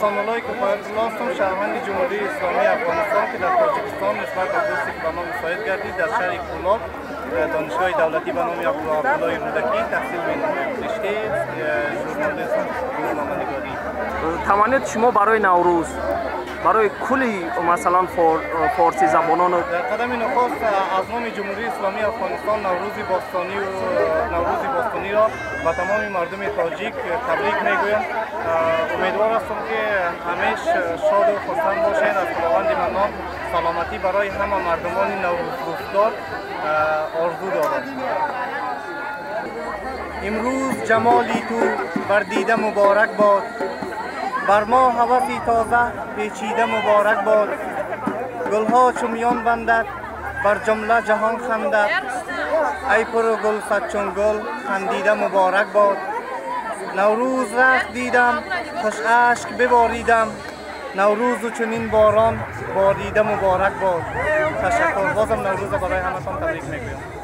Эҳсонуллоҳ Кифоятулло ҳастам, шаҳрванди Ҷумҳурии Исломии Афғонистон, ки дар Тоҷикистон нисбат ба дӯсте ки ба мо мусоид гардид, дар шаҳри Кӯлоб, Донишгоҳи давлатӣ ба номи Абдуллоҳи Рӯдакӣ таҳсил менамоям. Риштаи журнализм, рӯзноманигорӣ. Таманниёти шумо барои Наврӯз, барои кулли, масалан, форсизабонон? Дар қадами нахуст аз номи Ҷумҳурии Исломии Афғонистон Наврӯзи бостониро ба тамоми мардуми тоҷик табрик мегӯям. Умедвор ҳастам, ки ҳамеш шоду хурсанд бошед. Аз Худованди Маннон саломатӣ барои ҳама мардумони наврӯздӯстдор орзу дорам. Имрӯз ҷамоли ту бар дида муборак бод, бар мо ҳаваси тоза печида муборак бод. Гулҳо чу миён бандад, бар ҷумла ҷаҳон хандад, ай пуру гул сад чун гул хандида муборак бод. Наврӯз рахт дидам, хуш ашк биборидам, Наврӯзу чунин борон борида муборак бод. Ташаккур, бозам Наврӯза барои ҳаматон табрик мегӯям.